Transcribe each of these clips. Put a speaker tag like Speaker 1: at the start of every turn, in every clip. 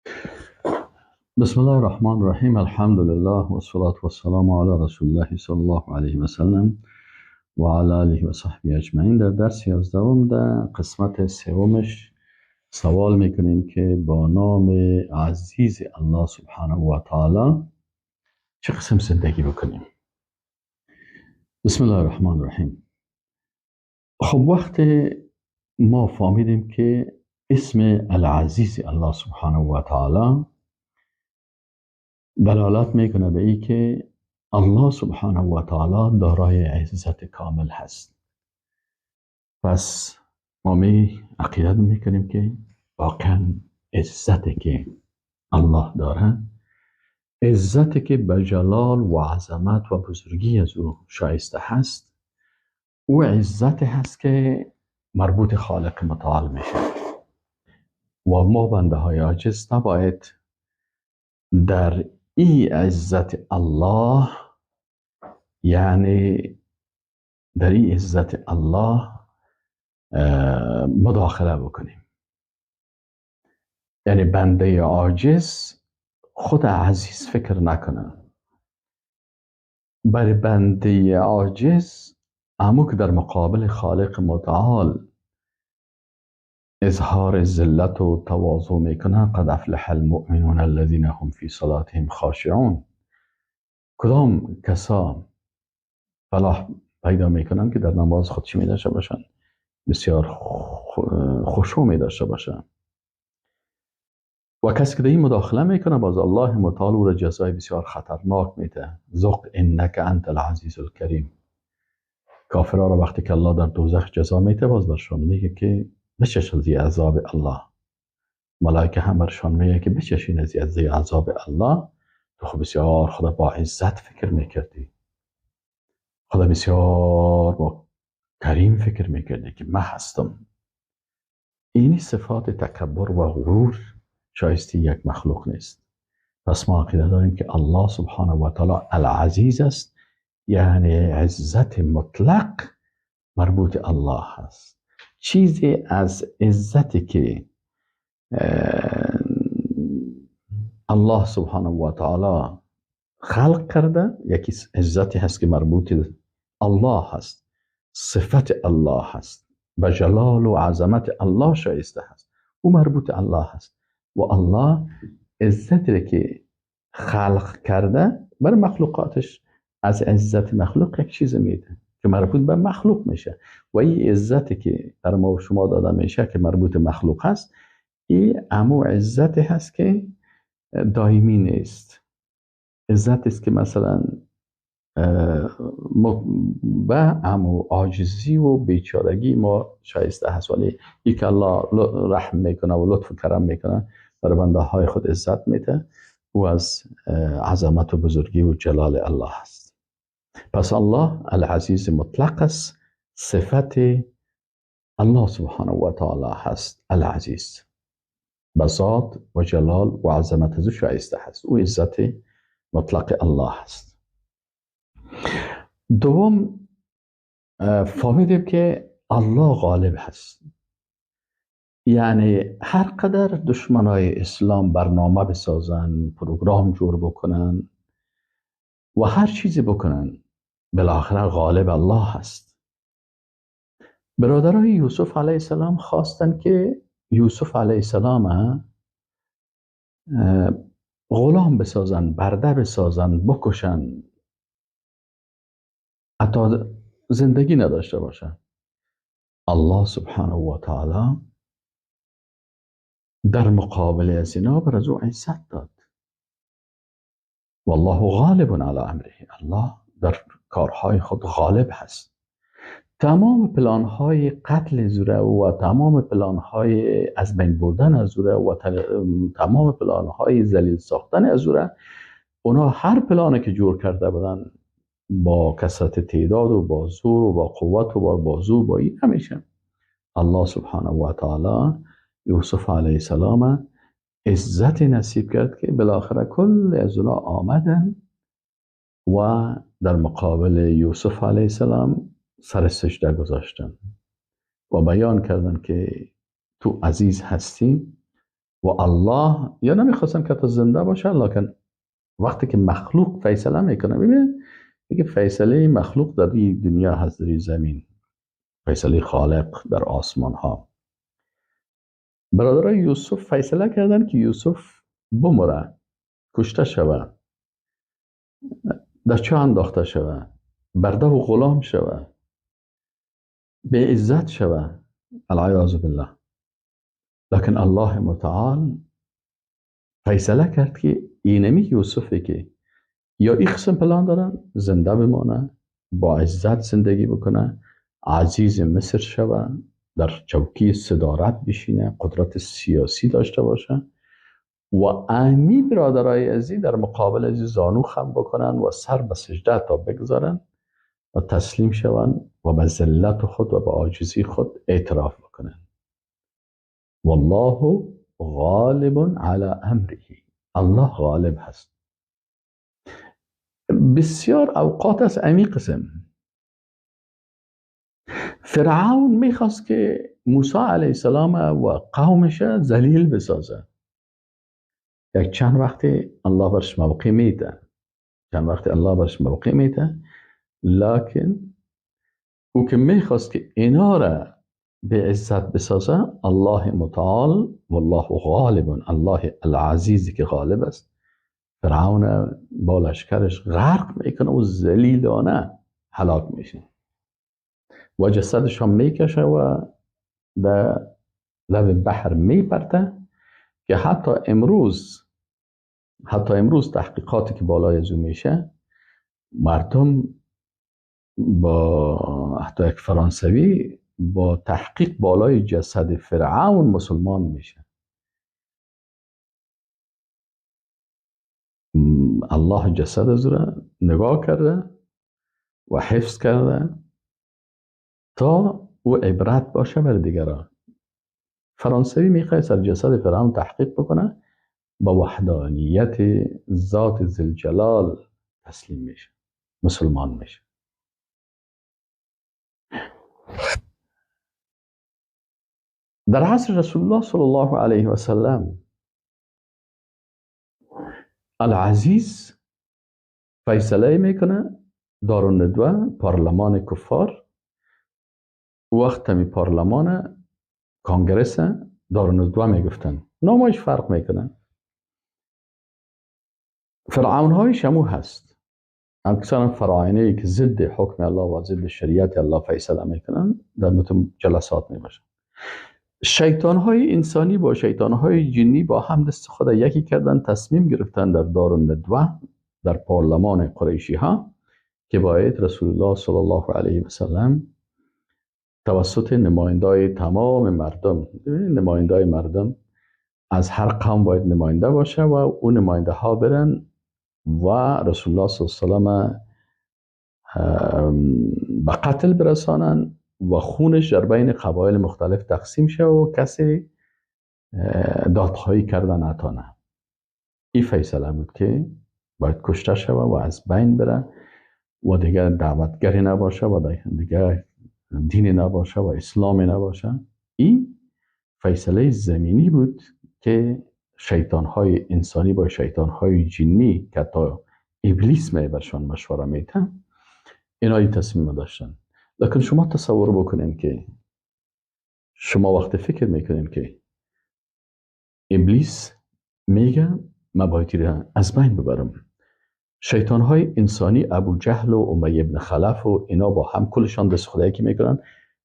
Speaker 1: بسم الله الرحمن الرحیم. الحمد لله و الصلاة و السلام علی رسول الله صلی الله علیه و سلم و علی آله و صحبه اجمعین. در درس 11 در قسمت سومش سوال میکنیم که با نام عزیز الله سبحانه و تعالی چه قسم زندگی بکنیم. بسم الله الرحمن الرحیم. خب وقت ما فهمیدیم که اسم العزیز الله سبحانه و تعالی دلالت میکنه به ای که الله سبحانه و تعالی دارای عزت کامل هست. پس ما می عقیدت میکنیم که واقعا عزتی که الله داره، عزتی که به جلال و عظمت و بزرگی از او شایسته هست، او عزت هست که مربوط خالق متعال میشه و ما بنده های عاجز نباید در ای عزت الله، یعنی در ای عزت الله مداخله بکنیم. یعنی بنده عاجز خود عزیز فکر نکنه. برای بنده عاجز امو که در مقابل خالق متعال اظهار ذلت و تواضع میکنه، قد افلح المؤمنون الذين هم فی صلاتهم خاشعون. کدام کسا فلاح پیدا میکنن که در نماز خود چی می داشته باشن؟ بسیار خشوع می داشته باشن. و کسی که در این مداخله میکنه باز الله متعال او را جزای بسیار خطرناک میده. ذق انک انت العزیز الکریم. کافرها را وقتی که الله در دوزخ جزا میده باز برشان میگه که بچش از عذاب الله. ملائکه هم برشان میگه که بچشین از عذاب الله. تو خب بسیار خدا با عزت فکر میکردی، خدا بسیار با کریم فکر میکردی که من هستم. اینی صفات تکبر و غرور شایسته یک مخلوق نیست. پس ما عقیده داریم که الله سبحانه و تعالی العزیز است، یعنی عزت مطلق مربوط الله هست. چیزی از عزتی که الله سبحانه و تعالی خلق کرده، یکی عزتی هست که مربوط الله هست، صفت الله هست، به جلال و عظمت الله شایسته هست، او مربوط الله هست. و الله عزتی که خلق کرده بر مخلوقاتش از عزت مخلوق یک چیز میده که مربوط به مخلوق میشه. و این عزتی که در ما و شما داده میشه که مربوط مخلوق هست، این امو عزتی هست که دائمی نیست. عزت است که مثلا به امو عاجزی و بیچارگی ما شایسته هست، ولی ای که الله رحم میکنه و لطف و کرم میکنه برای بنده های خود عزت میده، او از عظمت و بزرگی و جلال الله هست. پس الله العزیز مطلق است، صفت الله سبحانه و تعالی هست العزیز، به ذات و جلال و عظمت از او شایسته هست، او عزت مطلق الله هست. دوم فهمیدیم که الله غالب هست، یعنی هر قدر دشمنای اسلام برنامه بسازن، پروگرام جور بکنن و هر چیزی بکنن، بالاخره غالب الله هست. برادرای یوسف علیه السلام خواستن که یوسف علیه السلام غلام بسازن، برده بسازن، بکشن، حتی زندگی نداشته باشن. الله سبحانه و تعالی در مقابل از اینا بر از او عزت داد. والله غالب علی امره. الله در کارهای خود غالب هست. تمام پلانهای قتل زوره و تمام پلانهای از بین بردن از زوره و تمام پلانهای ذلیل ساختن از زوره، اونا هر پلانی که جور کرده بودن با کثرت تعداد و با زور و با قوت و با بازو با این همیشه الله سبحانه و تعالی یوسف علیه السلام عزت نصیب کرد که بالاخره کل از اونا آمدن و در مقابل یوسف علیه السلام سر سجده گذاشتن و بیان کردن که تو عزیز هستی و الله یا نمیخواستن که تا زنده باشه، لکن وقتی که مخلوق فیصله میکنه، ببینید که فیصله مخلوق در این دنیا هست، در این زمین، فیصله خالق در آسمان ها. برادرای یوسف فیصله کردن که یوسف بمره، کشته شوه، در چاه انداخته شوه، برده و غلام شوه، به عزت شوه، العیاذ بالله. لکن الله متعال فیصله کرد که اینمی یوسفی که یا این قسم پلان دارن زنده بمانه، با عزت زندگی بکنه، عزیز مصر شوه، در چوکی صدارت بشینه، قدرت سیاسی داشته باشه و امی برادرای ازی در مقابل ازی زانو خم بکنن و سر به سجده تا بگذارن و تسلیم شوند و به ذلت خود و به عاجزی خود اعتراف بکنن. والله غالب علی امره، الله غالب هست. بسیار اوقات از امی قسم فرعون میخواست که موسی علیه السلام و قومش ذلیل بسازه. یک چند وقتی الله برش موقع میده، چند وقتی الله برش موقع میده، لکن او که میخواست که اینا را به عزت بسازه، الله متعال والله غالب، الله العزیزی که غالب است، فرعون با لشکرش غرق میکنه و ذلیلانه هلاک میشه و جسدش هم میکشه و در لب بحر میپرته که حتی امروز تحقیقاتی که بالای از او میشه، مردم با حتی یک فرانسوی با تحقیق بالای جسد فرعون مسلمان میشه. الله جسد از را نگاه کرده و حفظ کرده تا او عبرت باشه بر دیگران. فرانسوی میخواد سر جسد فرعون تحقیق بکنه، با وحدانیت ذات ذوالجلال تسلیم میشه، مسلمان میشه. در عصر رسول الله صلی الله علیه و سلم العزیز فیصله میکنه، دارالندوه پارلمان کفار، وقت می پارلمان کانگرس دارالندوه میگفتن، نامش فرق میکنه. فرعون های شمو هست، اکثرا فراعنه که ضد حکم الله و ضد شریعت الله فیصله میکنن در متون جلسات میباشن. شیطان های انسانی با شیطان های جنی با هم دست خود یکی کردن، تصمیم گرفتن در دارالندوه در پارلمان قریشی ها که باید رسول الله صلی الله علیه و سلم توسط نمایندای تمام مردم، نمایندای مردم از هر قوم باید نماینده باشه و اون نماینده ها برن و رسول الله صلی الله علیه و سلم به قتل برسانن و خونش در بین قبایل مختلف تقسیم شه و کسی دادخواهی کرده نتانه. این فیصله بود که باید کشته شوه و از بین بره و دیگه دعوتگری نباشه و دیگه دینی نباشه و اسلامی نباشه. این فیصله زمینی بود که شیطانهای انسانی با شیطانهای جنی که تا ابلیس می برشان مشوره میتن، اینا این تصمیم داشتن. لکن شما تصور بکنین که شما وقت فکر میکنین که ابلیس میگه من باید از بین ببرم، شیطانهای انسانی ابو جهل و امیه ابن خلف و اینا با هم کلشان دست خدایی که میکنن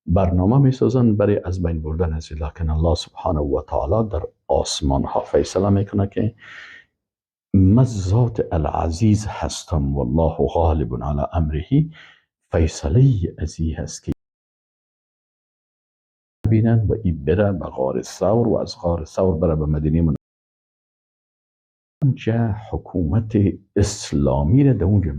Speaker 1: برنامه میسازن برای از بین بردن از. لکن الله سبحانه و تعالی در آسمان ها فیصله میکنه که من ذات العزیز هستم والله غالب علی امره. فیصله ازی هست که بینن و ای بره به غار ثور و از غار ثور بره به مدینه منوره، اونجا حکومت اسلامی را در اونجا